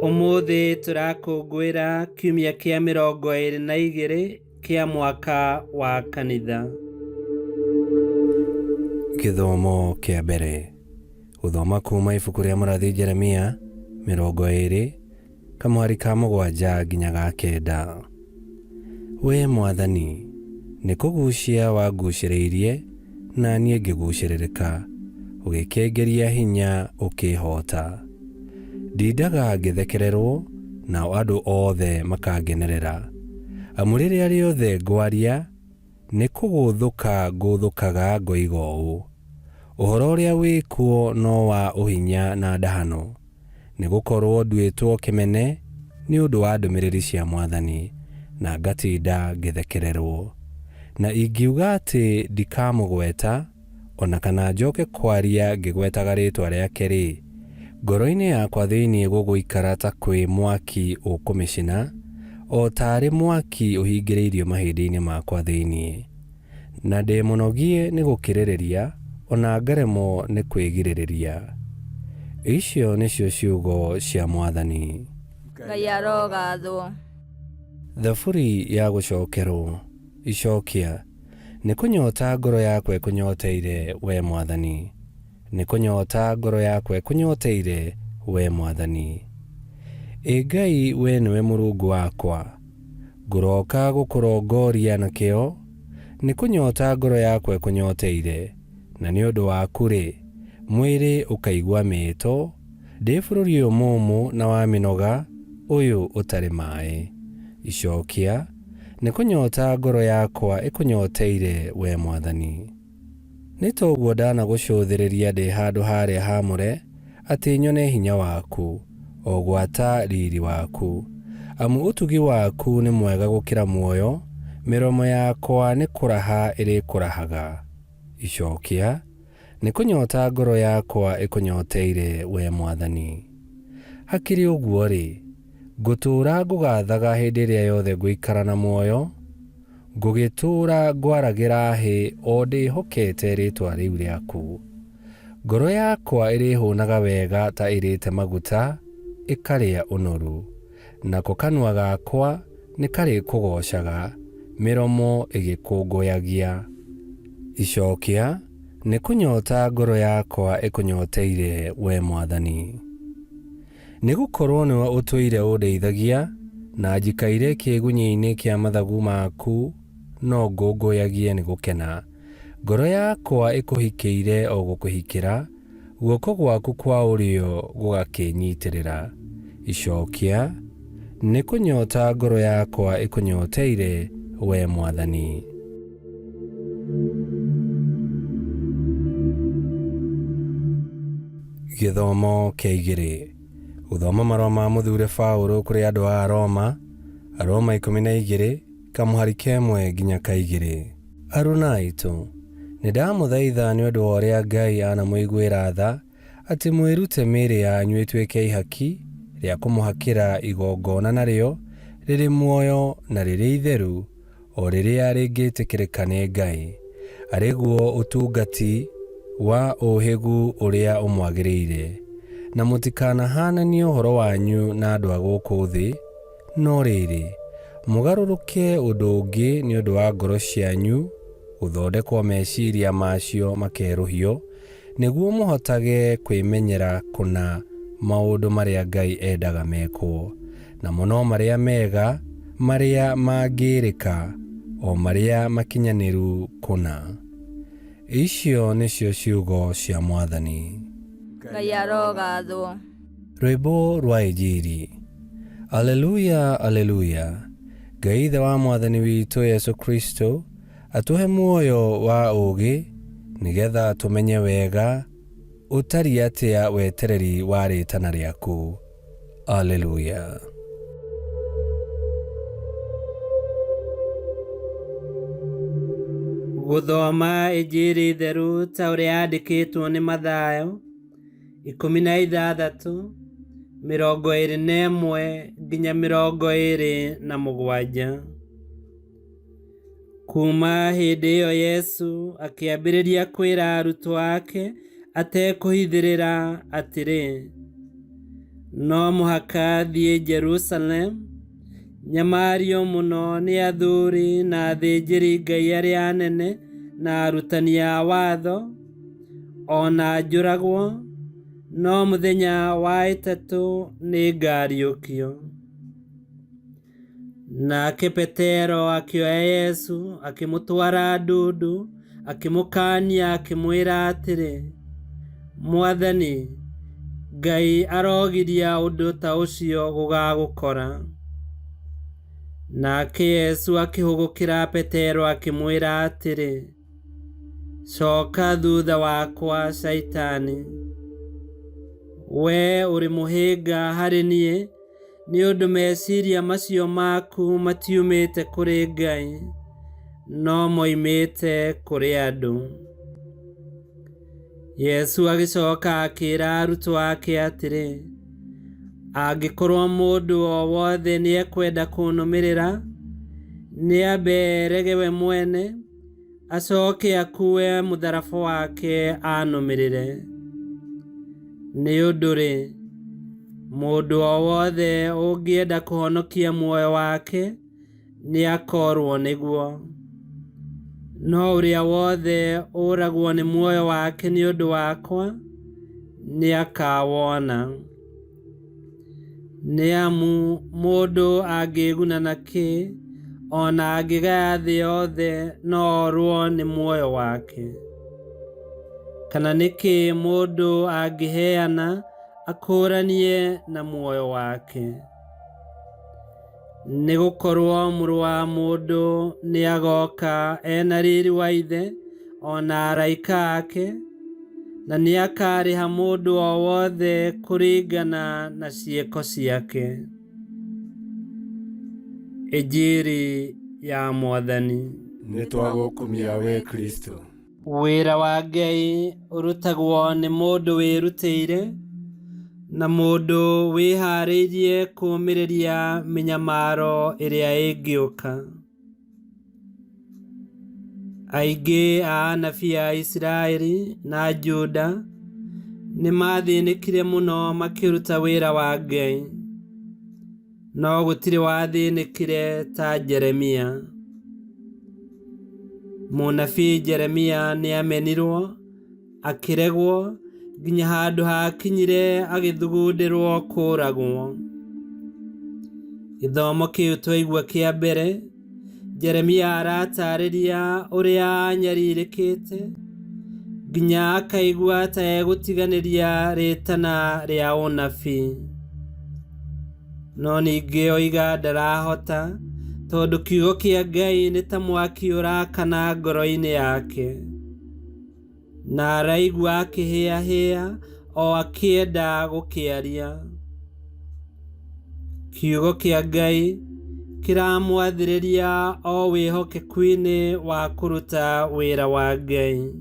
Ũmũthĩ tũrakũngũĩra kiumia kĩa 22 kĩa mwaka wa kanitha. Gĩthomo kĩa mbere. Gũthoma kuuma ibuku rĩa mũrathi Jeremia 20 kamũhari ka 7 nginya ga 9. Wee Mwathani, nĩ kũgucia wangucĩrĩirie, na niĩ ngĩgucĩrĩrĩka, ũgĩkĩngĩria hinya ũkĩĩhoota. Ndindaga ngĩthekererwo, nao andũ othe makangenerera. Amu rĩrĩa rĩothe ngwaria, nĩ kũgũũthũka ngũũthũkaga ngoiga ũũ, Ũhoro ũrĩa wĩ kuo no wa ũhinya na ndahano. Nĩ gũkorũo nduĩtwo kĩmene nĩ ũndũ wa ndũmĩrĩri cia Mwathani, na ngatinda ngĩthekererũo. Na ingiuga atĩ ndikamũgweta, o na kana njoke kwaria ngĩgwetaga rĩĩtwa rĩake-rĩ, ngoro-inĩ yakwa thĩinĩ gũgũikara ta kwĩ mwaki ũkũmĩcina, o ta arĩ mwaki ũhingĩrĩirio mahĩndĩ-inĩ makwa thĩinĩ. Na ndĩ mũnogie nĩ gũkirĩrĩria, o na ngaremwo nĩ kwĩgirĩrĩria. Icio nĩcio ciugo cia Mwathani. Ngai arogathwo. Thaburi ya gũcokerwo. Icokia. Nĩ kũnyota ngoro yakwa ĩkũnyoteire, wee Mwathani. Nĩ kũnyota ngoro yakwa ĩkũnyoteire, wee Mwathani. Ĩ Ngai, wee nĩwe Mũrungu wakwa, ngũroka gũkũrongoria na kĩyo, nĩ kũnyota ngoro yakwa ĩkũnyoteire, na nĩ ũndũ waku-rĩ, mwĩrĩ ũkaigua mĩĩto, ndĩ bũrũri ũyũ mũũmũ na wa mĩnoga, ũyũ ũtarĩ maĩ. Icokia, Nĩ kũnyota ngoro yakwa ĩkũnyoteire, wee Mwathani. Nĩ ta ũguo ndanagũcũthĩrĩria ndĩ handũ harĩa haamũre, atĩ nyone hinya waku, o gwata riri waku. Amu ũtugi waku nĩ mwega gũkĩra muoyo, mĩromo yakwa nĩ kũraha ĩrĩkũrahaga. Icokia, Nĩ kũnyota ngoro yakwa ĩkũnyoteire, wee Mwathani. Hakĩrĩ ũguo-rĩ, ngũtũũra ngũgathaga hĩndĩ ĩrĩa yothe ngũikara na muoyo, Ngũgĩtũũra ngwaragĩra hĩ o ndĩĩhokete rĩĩtwa rĩu rĩaku. Ngoro yakwa ĩrĩhũnaga wega ta ĩrĩte maguta, ĩkarĩa ũnoru. Nako kanua gakwa nĩkarĩkũgoocaga, mĩromo ĩgĩkũngũyagia. Icokia, Nĩ kũnyota ngoro yakwa ĩkũnyoteire, wee Mwathani. Nĩ gũkorũo nĩwe ũtũire ũndeithagia, na njikaire kĩĩgunyĩ-inĩ kĩa mathagu maku no ngũngũyagie nĩ gũkena. Ngoro yakwa ĩkũhikĩire o gũkũhikĩra, guoko gwaku kwa ũrĩo gũgakĩĩnyitĩrĩra. Icokia, Nĩ kũnyota ngoro yakwa ĩkũnyoteire, wee Mwathani. Gĩthomo kĩa igĩrĩ. Gũthoma marũa ma mũthure Paũlũ kũrĩ andũ a Aroma, Aroma 12, kamũhari ka ĩmwe nginya ka igĩrĩ. Aruna aitũ, nĩndamũthaitha nĩ ũndũ wa ũrĩa Ngai anamũiguĩra tha, atĩ mwĩrute mĩĩrĩ yanyu ĩtuĩke ihaki rĩa kũmũhakĩra igongona narĩo, rĩrĩ muoyo na rĩrĩ itheru, o rĩrĩa rĩngĩtĩkĩrĩka nĩ Ngai, arĩ guo ũtungati wa ũũhĩgu ũrĩa ũmwagĩrĩire. Na mũtikanahaananie ũhoro wanyu na andũ a gũkũ thĩ, no rĩrĩ, mũgarũrũke ũndũ ũngĩ nĩ ũndũ wa ngoro cianyu gũthondekwo meciria macio makerũhio, nĩguo mũhotage kwĩmenyera kũna maũndũ marĩa Ngai endaga mekwo, namo no marĩa mega, marĩa mangĩĩrĩka, o marĩa makinyanĩru kũna. Icio nĩcio ciugo cia Mwathani. Ngai arogathwo. Rwĩmbo rwa Injiri. Aleluya, aleluya! Ngai Ithe wa Mwathani witũ Yesu Kristo, Atũhe muoyo wa ũũgĩ nĩgetha tũmenye wega ũtariĩ atĩa wetereri wa rĩtana rĩaku. Aleluya. Gũthoma Injiri theru ta ũrĩa yandĩkĩtwo nĩ Mathayo 16, 21 nginya 27. Kuuma hĩndĩ ĩyo Yesu akĩambĩrĩria kwĩra arutwo ake atekũhithĩrĩra atĩrĩ, No mũhaka thiĩ Jerusalemu, nyamario mũno nĩ athuri na athĩnjĩri-Ngai arĩa anene na arutani a watho, o na njũragwo, no mũthenya wa ĩtatũ nĩngariũkio. Nake Petero akĩoya Yesu akĩmũtwara ndundu, akĩmũkaania akĩmwĩra atĩrĩ, Mwathani, Ngai arogiria ũndũ ta ũcio gũgagũkora. Nake Yesu akĩhũgũkĩra Petero akĩmwĩra atĩrĩ, Coka thutha wakwa, Shaitani! Wee ũrĩ mũhĩnga harĩ niĩ, nĩ ũndũ meciria macio maku matiumĩte kũrĩ Ngai, no moimĩte kũrĩ andũ. Yesu agĩcoka akĩra arutwo ake atĩrĩ, Angĩkorwo mũndũ o wothe nĩekwenda kũnũmĩrĩra, nĩambe erege we mwene, acoke akue mũtharaba wake anũmĩrĩre. Nĩ ũndũ-rĩ, mũndũ o wothe ũngĩenda kũhonokia muoyo wake, nĩakorwo nĩguo. No ũrĩa wothe ũragwo nĩ muoyo wake nĩ ũndũ wakwa, nĩakawona. Nĩ amu mũndũ angĩĩguna na kĩ, o na angĩgaya thĩ yothe no orwo nĩ muoyo wake? Kana nĩ kĩ mũndũ angĩheana akũũranie na muoyo wake? Nĩ gũkorwo Mũrũ wa Mũndũ nĩagooka e na riiri wa Ithe o na araika ake, na nĩakarĩha mũndũ o wothe kũringana na ciĩko ciake. Injiri ya Mwathani. Nĩtwagũkumia wee Kristo. Wĩra wa Ngai ũrutagwo nĩ mũndũ wĩrutĩire na mũndũ wĩhaarĩirie kũũmĩrĩria mĩnyamaro ĩrĩa ĩngĩũka. Aingĩ a anabii a Isiraeli na Juda nĩ maathĩnĩkire mũno makĩruta wĩra wa Ngai, no gũtirĩ wathĩnĩkire ta Jeremia. Mũnabii Jeremia nĩ amenirwo, akĩregwo, nginya handũ hakinyire agĩthugundĩrwo kũũragwo. Gĩthomo kĩu twaigua kĩa mbere, Jeremia aratarĩria ũrĩa anyarirĩkĩte, nginya akaigua ta egũtiganĩria rĩtana rĩa ũnabii. No ningĩ oiga ndarahota, tondũ kiugo kĩa Ngai nĩ ta mwaki ũrakana ngoro-inĩ yake. Na araigua akĩhĩahĩa o akĩenda gũkĩaria. Kiugo kĩa Ngai kĩramwathĩrĩria o wĩhokeku-inĩ wa kũruta wĩra wa Ngai.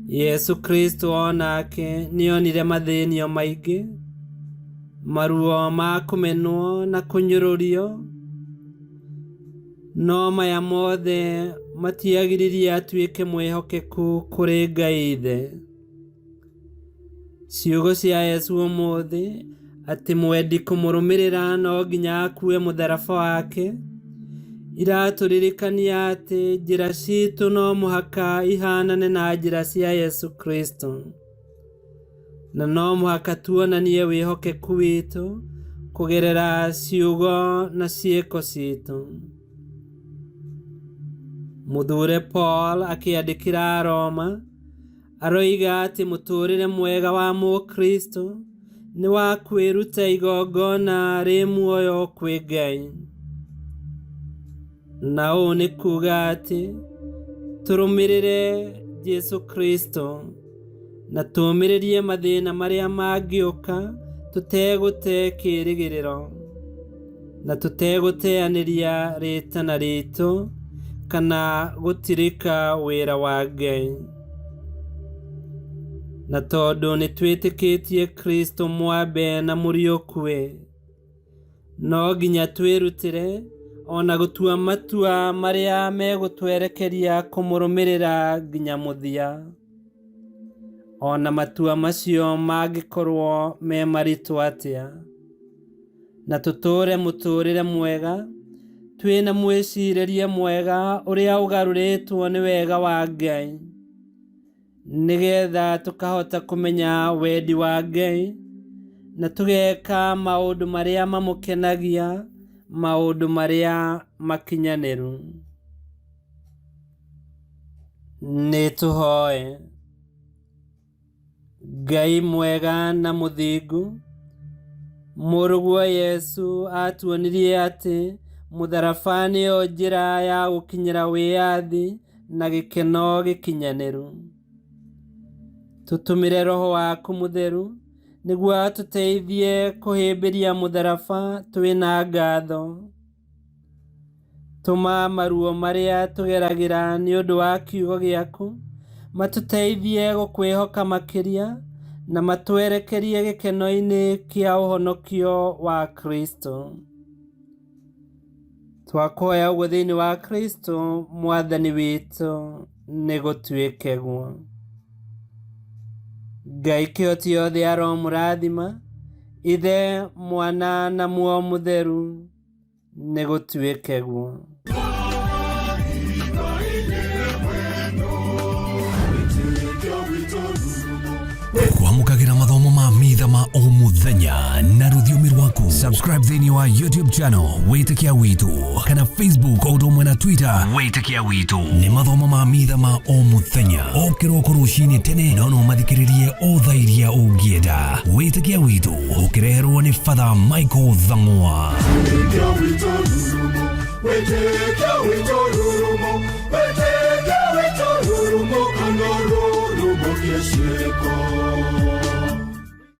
Yesu Kristo o nake nĩonire mathĩnio maingĩ, maruo ma kũmenwo na kũnyũrũrio, no maya mothe matiagiririe atuĩke mwĩhokeku kũrĩ Ngai Ithe. Ciugo cia Yesu ũmũthĩ atĩ mwendi kũmũrũmĩrĩra no nginya akue mũtharaba wake, iratũririkania atĩ njĩra citũ no mũhaka ihanane na njĩra cia Yesu Kristo, na no mũhaka tuonanie wĩhokeku witũ kũgerera ciugo na ciĩko citũ. Mũthure Paul akĩandĩkĩra Aroma aroiga atĩ mũtũũrĩre mwega wa Mũkristo nĩ wa kwĩruta igongona rĩ muoyo kwĩ Ngai. Na ũũ nĩ kuuga atĩ tũrũmĩrĩre Jesu Kristo na tũũmĩrĩrie mathĩna marĩa mangĩũka tũtegũte kĩĩrĩgĩrĩro na tũtegũteanĩria rĩtana ritũ kana gũtirika wĩra wa Ngai. Na tondũ nĩ twĩtĩkĩtie Kristo mwambe na mũriũkue, no nginya twĩrutĩre o na gũtua matua marĩa megũtwerekeria kũmũrũmĩrĩra nginya mũthia. O na matua macio mangĩkorwo me maritũ atĩa. Na tũtũũre mũtũũrĩre mwega, twĩna mwĩcirĩrie mwega ũrĩa ũgarũrĩtwo nĩ wega wa Ngai, nĩgetha tũkahota kũmenya wendi wa Ngai na tũgeka maũndũ marĩa mamũkenagia, maũndũ marĩa makinyanĩru. Nĩ tũhoe. Ngai mwega na mũthingu, mũrũguo Yesu atuonirie atĩ mũtharaba nĩyo njĩra ya gũkinyĩra wĩyathi na gĩkeno gĩkinyanĩru. Tũtũmĩre Roho waku mũtheru nĩguo atũteithie kũhĩmbĩria mũtharaba twĩna ngatho. Tũma maruo marĩa tũgeragĩra nĩ ũndũ wa kiugo gĩaku matũteithie gũkwĩhoka makĩria na matwerekerie gĩkeno-inĩ kĩa ũhonokio wa Kristo. Twakũhoya ũguo thĩinĩ wa Kristo Mwathani witũ, nĩ gũtuĩke guo. Ngai kĩhoti yothe aromũrathima, Ithe, Mwana na Muoyo Mũtheru, nĩ gũtuĩke guo. Kwamũkagĩra mathomo ma mitha ma o mũthenya na rũthiomi rwaku. Subscribe thĩinĩ wa YouTube channel Wĩtĩkia Witũ kana Facebook o ũndũ ũmwe na Twitter Wĩtĩkia Witũ. Nĩ mathomo ma mitha ma o mũthenya o kĩroko rũcinĩ tene, no no mathikĩrĩrie o thaa iria ũngĩenda. Wĩtĩkia Witũ ũkĩreherwo nĩ Father Michael Thang'wa. Wĩtĩkia witũ rurumo, wĩtĩkia witũ rurumo, wĩtĩkia witũ rurumo, kana rurumo kĩciĩko.